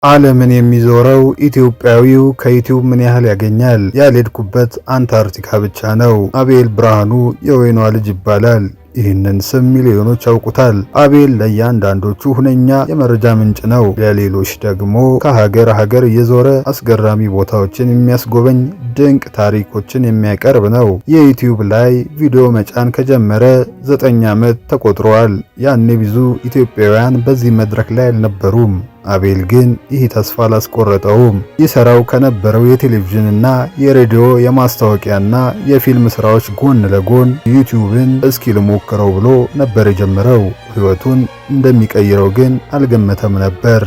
ዓለምን የሚዞረው ኢትዮጵያዊው ከዩቲዩብ ምን ያህል ያገኛል? ያልሄድኩበት አንታርክቲካ ብቻ ነው። አቤል ብርሃኑ የወይኗ ልጅ ይባላል። ይህንን ስም ሚሊዮኖች ያውቁታል። አቤል ለእያንዳንዶቹ ሁነኛ የመረጃ ምንጭ ነው። ለሌሎች ደግሞ ከሀገር ሀገር እየዞረ አስገራሚ ቦታዎችን የሚያስጎበኝ፣ ድንቅ ታሪኮችን የሚያቀርብ ነው። የዩቲዩብ ላይ ቪዲዮ መጫን ከጀመረ 9 ዓመት ተቆጥሯል። ያኔ ብዙ ኢትዮጵያውያን በዚህ መድረክ ላይ አልነበሩም። አቤል ግን ይህ ተስፋ አላስቆረጠውም። ይሰራው ከነበረው የቴሌቪዥንና የሬዲዮ የማስታወቂያና የፊልም ስራዎች ጎን ለጎን ዩቲዩብን እስኪ ልሞክረው ብሎ ነበር የጀመረው። ሕይወቱን እንደሚቀይረው ግን አልገመተም ነበር።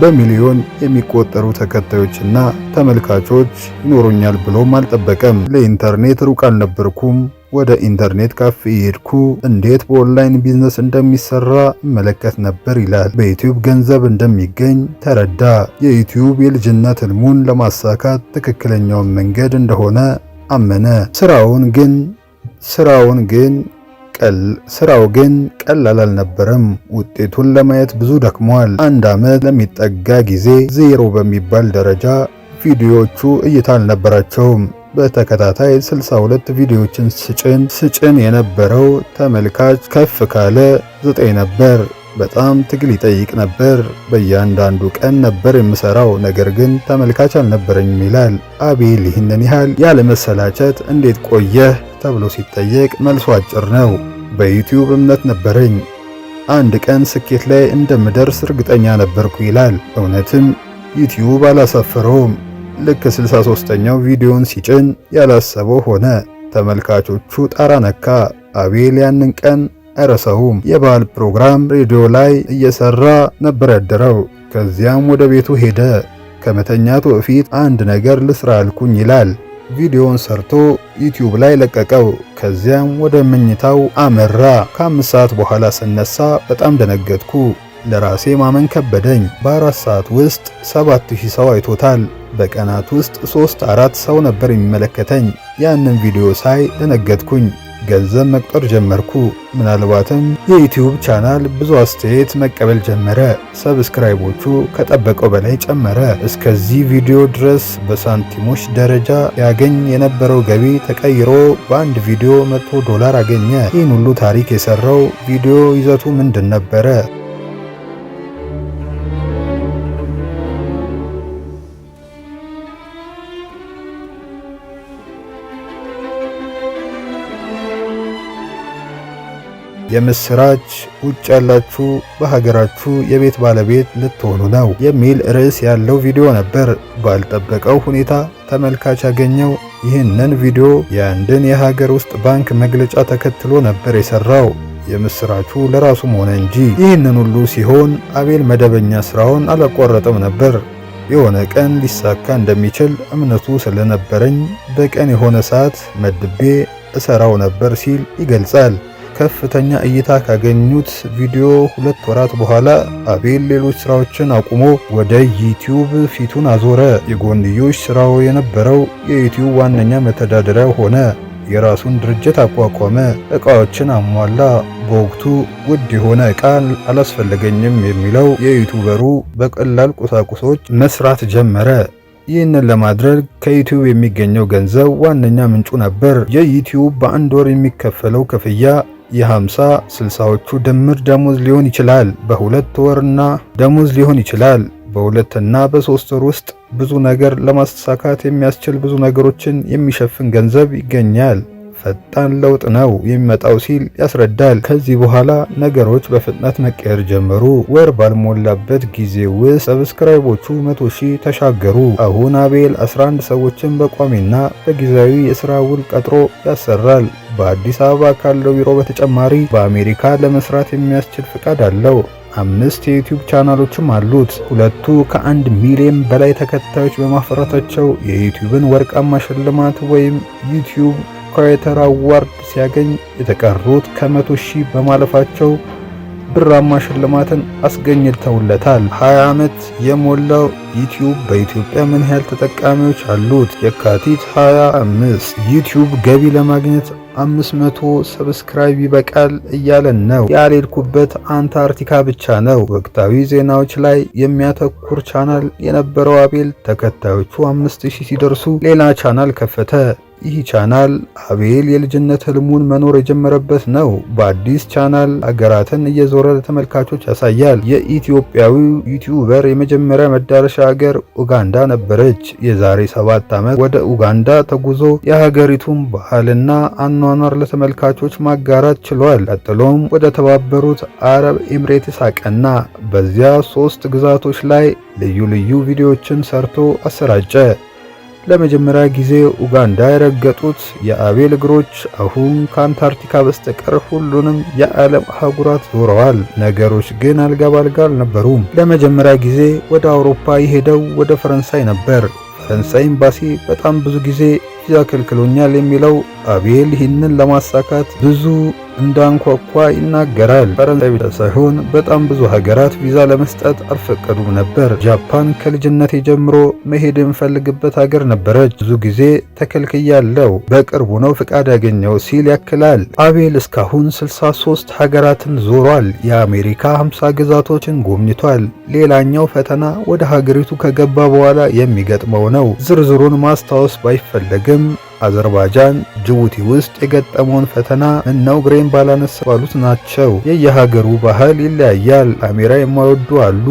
በሚሊዮን የሚቆጠሩ ተከታዮችና ተመልካቾች ይኖሩኛል ብሎም አልጠበቀም። ለኢንተርኔት ሩቅ አልነበርኩም። ወደ ኢንተርኔት ካፌ ሄድኩ፣ እንዴት በ online business እንደሚሰራ እመለከት ነበር ይላል። በዩቲዩብ ገንዘብ እንደሚገኝ ተረዳ። የዩቲዩብ የልጅነት ህልሙን ለማሳካት ትክክለኛውን መንገድ እንደሆነ አመነ። ስራው ግን ቀላል አልነበረም። ውጤቱን ለማየት ብዙ ደክሟል። አንድ ዓመት ለሚጠጋ ጊዜ ዜሮ በሚባል ደረጃ ቪዲዮዎቹ እይታ አልነበራቸውም። በተከታታይ 62 ቪዲዮዎችን ስጭን የነበረው ተመልካች ከፍ ካለ 9 ነበር። በጣም ትግል ይጠይቅ ነበር። በእያንዳንዱ ቀን ነበር የምሰራው፣ ነገር ግን ተመልካች አልነበረኝም ይላል አቤል። ይህንን ያህል ያለመሰላቸት እንዴት ቆየህ ተብሎ ሲጠየቅ መልሱ አጭር ነው። በዩቲዩብ እምነት ነበረኝ። አንድ ቀን ስኬት ላይ እንደምደርስ እርግጠኛ ነበርኩ ይላል። እውነትም ዩቲዩብ አላሳፈረውም። ልክ 63ኛው ቪዲዮን ሲጭን ያላሰበው ሆነ። ተመልካቾቹ ጣራ ነካ። አቤል ያንን ቀን አይረሳውም። የበዓል ፕሮግራም ሬዲዮ ላይ እየሰራ ነበር ያደረው። ከዚያም ወደ ቤቱ ሄደ። ከመተኛቱ በፊት አንድ ነገር ልስራ አልኩኝ ይላል። ቪዲዮውን ሰርቶ ዩቲዩብ ላይ ለቀቀው። ከዚያም ወደ መኝታው አመራ። ከ5 ሰዓት በኋላ ስነሳ በጣም ደነገጥኩ። ለራሴ ማመን ከበደኝ። በ4 ሰዓት ውስጥ 7000 ሰው አይቶታል። በቀናት ውስጥ ሶስት አራት ሰው ነበር የሚመለከተኝ። ያንን ቪዲዮ ሳይ ደነገጥኩኝ። ገንዘብ መቁጠር ጀመርኩ። ምናልባትም የዩቲዩብ ቻናል ብዙ አስተያየት መቀበል ጀመረ። Subscribe ኦቹ ከጠበቀው በላይ ጨመረ። እስከዚህ ቪዲዮ ድረስ በሳንቲሞች ደረጃ ያገኝ የነበረው ገቢ ተቀይሮ በአንድ ቪዲዮ $100 አገኘ። ይህን ሁሉ ታሪክ የሰራው ቪዲዮ ይዘቱ ምንድን ነበረ? የምስራች፣ ውጭ ያላችሁ በሀገራችሁ የቤት ባለቤት ልትሆኑ ነው የሚል ርዕስ ያለው ቪዲዮ ነበር። ባልጠበቀው ሁኔታ ተመልካች ያገኘው ይህንን ቪዲዮ የአንድን የሀገር ውስጥ ባንክ መግለጫ ተከትሎ ነበር የሰራው። የምስራቹ ለራሱም ሆነ እንጂ። ይህንን ሁሉ ሲሆን አቤል መደበኛ ስራውን አላቋረጠም ነበር። የሆነ ቀን ሊሳካ እንደሚችል እምነቱ ስለነበረኝ በቀን የሆነ ሰዓት መድቤ እሰራው ነበር ሲል ይገልጻል። ከፍተኛ እይታ ካገኙት ቪዲዮ 2 ወራት በኋላ አቤል ሌሎች ስራዎችን አቁሞ ወደ ዩቲዩብ ፊቱን አዞረ። የጎንዮሽ ስራው የነበረው የዩቲዩብ ዋነኛ መተዳደሪያ ሆነ። የራሱን ድርጅት አቋቋመ፣ እቃዎችን አሟላ። በወቅቱ ውድ የሆነ እቃ አላስፈለገኝም የሚለው የዩቲዩበሩ በቀላል ቁሳቁሶች መስራት ጀመረ። ይህንን ለማድረግ ከዩቲዩብ የሚገኘው ገንዘብ ዋነኛ ምንጩ ነበር። የዩቲዩብ በአንድ ወር የሚከፈለው ክፍያ የ50 60ዎቹ ድምር ደሞዝ ሊሆን ይችላል። በሁለት ወርና ደሞዝ ሊሆን ይችላል። በ2 እና በ3 ወር ውስጥ ብዙ ነገር ለማሳካት የሚያስችል፣ ብዙ ነገሮችን የሚሸፍን ገንዘብ ይገኛል። ፈጣን ለውጥ ነው የሚመጣው ሲል ያስረዳል። ከዚህ በኋላ ነገሮች በፍጥነት መቀየር ጀመሩ። ወር ባልሞላበት ጊዜ ውስጥ subscribe ኦቹ 100,000 ተሻገሩ። አሁን አቤል 11 ሰዎችን በቋሚና በጊዜያዊ የስራ ውል ቀጥሮ ያሰራል። በአዲስ አበባ ካለው ቢሮ በተጨማሪ በአሜሪካ ለመስራት የሚያስችል ፍቃድ አለው። አምስት የዩቲዩብ ቻናሎችም አሉት። ሁለቱ ከ1 ሚሊዮን በላይ ተከታዮች በማፍራታቸው የዩቲዩብን ወርቃማ ሽልማት ወይም YouTube Creator Award ሲያገኝ፣ የተቀሩት ከ100,000 በማለፋቸው ብራማ ሽልማትን አስገኝተውለታል። 20 ዓመት የሞላው ዩቲዩብ በኢትዮጵያ ምን ያህል ተጠቃሚዎች አሉት? የካቲት 25 ዩቲዩብ ገቢ ለማግኘት 500 subscribe ይበቃል እያለን ነው። ያልሄድኩበት አንታርክቲካ ብቻ ነው። ወቅታዊ ዜናዎች ላይ የሚያተኩር ቻናል የነበረው አቤል ተከታዮቹ 5000 ሲደርሱ ሌላ ቻናል ከፈተ። ይህ ቻናል አቤል የልጅነት ህልሙን መኖር የጀመረበት ነው። በአዲስ ቻናል አገራትን እየዞረ ለተመልካቾች ያሳያል። የኢትዮጵያዊው YouTuber የመጀመሪያ መዳረሻ ሀገር ኡጋንዳ ነበረች። የዛሬ 7 ዓመት ወደ ኡጋንዳ ተጉዞ የሀገሪቱን ባህልና አኗኗር ለተመልካቾች ማጋራት ችሏል። ቀጥሎም ወደ ተባበሩት አረብ ኤምሬትስ አቀና። በዚያ ሶስት ግዛቶች ላይ ልዩ ልዩ ቪዲዮዎችን ሰርቶ አሰራጨ። ለመጀመሪያ ጊዜ ኡጋንዳ የረገጡት የአቤል እግሮች አሁን ከአንታርክቲካ በስተቀር ሁሉንም የዓለም አህጉራት ዞረዋል። ነገሮች ግን አልጋ ባልጋ አልነበሩም። ለመጀመሪያ ጊዜ ወደ አውሮፓ የሄደው ወደ ፈረንሳይ ነበር። ፈረንሳይ ኤምባሲ በጣም ብዙ ጊዜ ቪዛ ከልክሎኛል የሚለው አቤል ይህንን ለማሳካት ብዙ እንዳንኳኳ ይናገራል። ፈረንሳይ ብቻ ሳይሆን በጣም ብዙ ሀገራት ቪዛ ለመስጠት አልፈቀዱም ነበር። ጃፓን ከልጅነቴ ጀምሮ መሄድ የምፈልግበት ሀገር ነበረች። ብዙ ጊዜ ተከልክያለሁ። በቅርቡ ነው ፍቃድ ያገኘው ሲል ያክላል። አቤል እስካሁን 63 ሀገራትን ዞሯል። የአሜሪካ 50 ግዛቶችን ጎብኝቷል። ሌላኛው ፈተና ወደ ሀገሪቱ ከገባ በኋላ የሚገጥመው ነው። ዝርዝሩን ማስታወስ ባይፈለግም አዘርባይጃን፣ ጅቡቲ ውስጥ የገጠመውን ፈተና ምነው እግሬን ባላነሳ ባሉት ናቸው። የየሀገሩ ባህል ይለያያል። ካሜራ የማይወዱ አሉ።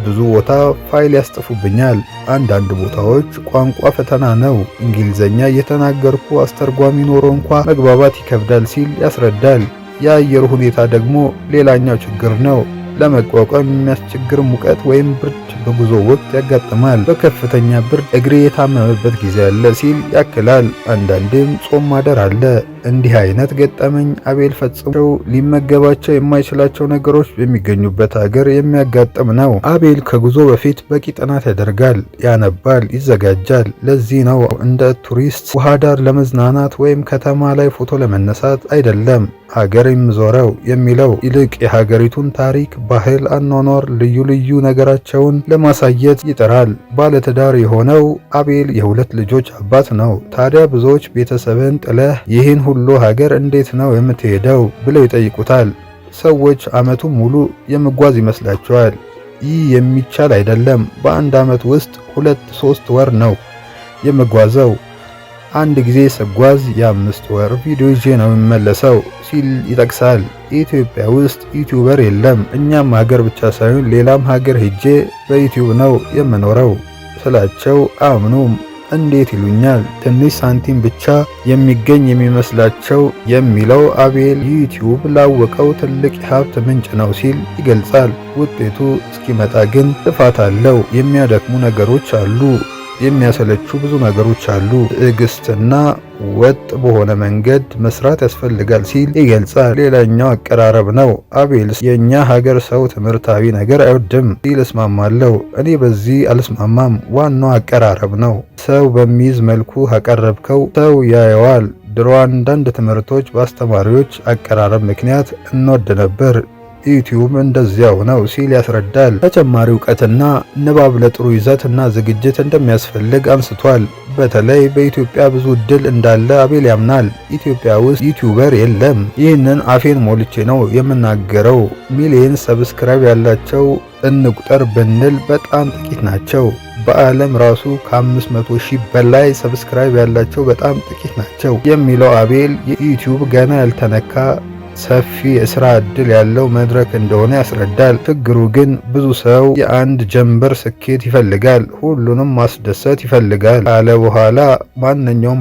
ብዙ ቦታ ፋይል ያስጠፉብኛል። አንዳንድ ቦታዎች ቋንቋ ፈተና ነው። እንግሊዘኛ እየተናገርኩ አስተርጓሚ ኖሮ እንኳ መግባባት ይከብዳል ሲል ያስረዳል። የአየር ሁኔታ ደግሞ ሌላኛው ችግር ነው። ለመቋቋም የሚያስቸግር ሙቀት ወይም ብርድ በጉዞ ወቅት ያጋጥማል። በከፍተኛ ብርድ እግሬ የታመመበት ጊዜ አለ ሲል ያክላል። አንዳንዴም ጾም ማደር አለ። እንዲህ አይነት ገጠመኝ አቤል ፈጽሞ ሊመገባቸው የማይችላቸው ነገሮች በሚገኙበት ሀገር የሚያጋጥም ነው። አቤል ከጉዞ በፊት በቂ ጥናት ያደርጋል፣ ያነባል፣ ይዘጋጃል። ለዚህ ነው እንደ ቱሪስት ውሃ ዳር ለመዝናናት ወይም ከተማ ላይ ፎቶ ለመነሳት አይደለም ሀገር የምዞረው የሚለው፣ ይልቅ የሀገሪቱን ታሪክ፣ ባህል፣ አኗኗር፣ ልዩ ልዩ ነገራቸውን ለማሳየት ይጥራል። ባለትዳር የሆነው አቤል የሁለት ልጆች አባት ነው። ታዲያ ብዙዎች ቤተሰብን ጥለህ ይህን ሁሉ ሀገር እንዴት ነው የምትሄደው ብለው ይጠይቁታል። ሰዎች ዓመቱን ሙሉ የምጓዝ ይመስላቸዋል። ይህ የሚቻል አይደለም። በአንድ ዓመት ውስጥ 2-3 ወር ነው የምጓዘው። አንድ ጊዜ ስጓዝ የ5 ወር ቪዲዮ ይዤ ነው የምመለሰው ሲል ይጠቅሳል። ኢትዮጵያ ውስጥ YouTuber የለም። እኛም ሀገር ብቻ ሳይሆን ሌላም ሀገር ሄጄ በዩቲዩብ ነው የምኖረው ስላቸው አያምኑም። እንዴት ይሉኛል። ትንሽ ሳንቲም ብቻ የሚገኝ የሚመስላቸው የሚለው አቤል ዩቲዩብ ላወቀው ትልቅ የሀብት ምንጭ ነው ሲል ይገልጻል። ውጤቱ እስኪመጣ ግን ልፋት አለው። የሚያደክሙ ነገሮች አሉ። የሚያሰለቹ ብዙ ነገሮች አሉ። ትዕግስትና ወጥ በሆነ መንገድ መስራት ያስፈልጋል ሲል ይገልጻል። ሌላኛው አቀራረብ ነው። አቤል የእኛ ሀገር ሰው ትምህርታዊ ነገር አይወድም ሲል እስማማለሁ። እኔ በዚህ አልስማማም። ዋናው አቀራረብ ነው። ሰው በሚይዝ መልኩ ካቀረብከው ሰው ያየዋል። ድሮ አንዳንድ ትምህርቶች በአስተማሪዎች አቀራረብ ምክንያት እንወድ ነበር። ዩቲዩብ እንደዚያው ነው ሲል ያስረዳል። ተጨማሪ እውቀትና ንባብ ለጥሩ ይዘት እና ዝግጅት እንደሚያስፈልግ አንስቷል። በተለይ በኢትዮጵያ ብዙ እድል እንዳለ አቤል ያምናል። ኢትዮጵያ ውስጥ YouTuber የለም። ይህንን አፌን ሞልቼ ነው የምናገረው። ሚሊየን subscribe ያላቸው እንቁጠር ብንል በጣም ጥቂት ናቸው። በዓለም ራሱ ከ500 ሺህ በላይ subscribe ያላቸው በጣም ጥቂት ናቸው የሚለው አቤል የዩቲዩብ ገና ያልተነካ ሰፊ የስራ ዕድል ያለው መድረክ እንደሆነ ያስረዳል። ችግሩ ግን ብዙ ሰው የአንድ ጀንበር ስኬት ይፈልጋል፣ ሁሉንም ማስደሰት ይፈልጋል ካለ በኋላ ማንኛውም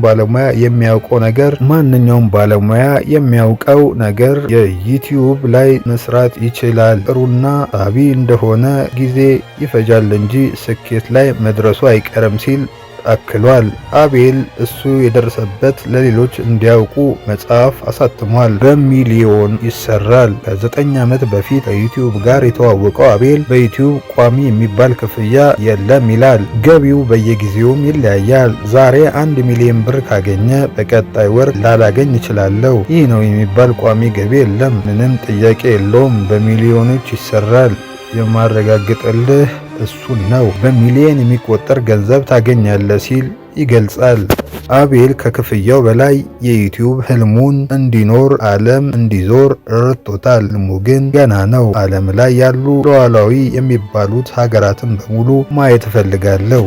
ባለሙያ የሚያውቀው ነገር የዩቲዩብ ላይ መስራት ይችላል። ጥሩና ሳቢ እንደሆነ ጊዜ ይፈጃል እንጂ ስኬት ላይ መድረሱ አይቀርም ሲል አክሏል። አቤል እሱ የደረሰበት ለሌሎች እንዲያውቁ መጽሐፍ አሳትሟል። በሚሊዮን ይሰራል። ከ9 ዓመት በፊት ከዩቲዩብ ጋር የተዋወቀው አቤል በዩቲዩብ ቋሚ የሚባል ክፍያ የለም ይላል። ገቢው በየጊዜውም ይለያያል። ዛሬ 1 ሚሊዮን ብር ካገኘ በቀጣይ ወር ላላገኝ እችላለሁ። ይህ ነው የሚባል ቋሚ ገቢ የለም። ምንም ጥያቄ የለውም። በሚሊዮኖች ይሰራል። የማረጋግጥልህ እሱን ነው። በሚሊዮን የሚቆጠር ገንዘብ ታገኛለህ ሲል ይገልጻል። አቤል ከክፍያው በላይ የዩቲዩብ ህልሙን እንዲኖር፣ ዓለም እንዲዞር ረድቶታል። ህልሙ ግን ገና ነው። ዓለም ላይ ያሉ ሉዓላዊ የሚባሉት ሀገራትን በሙሉ ማየት እፈልጋለሁ።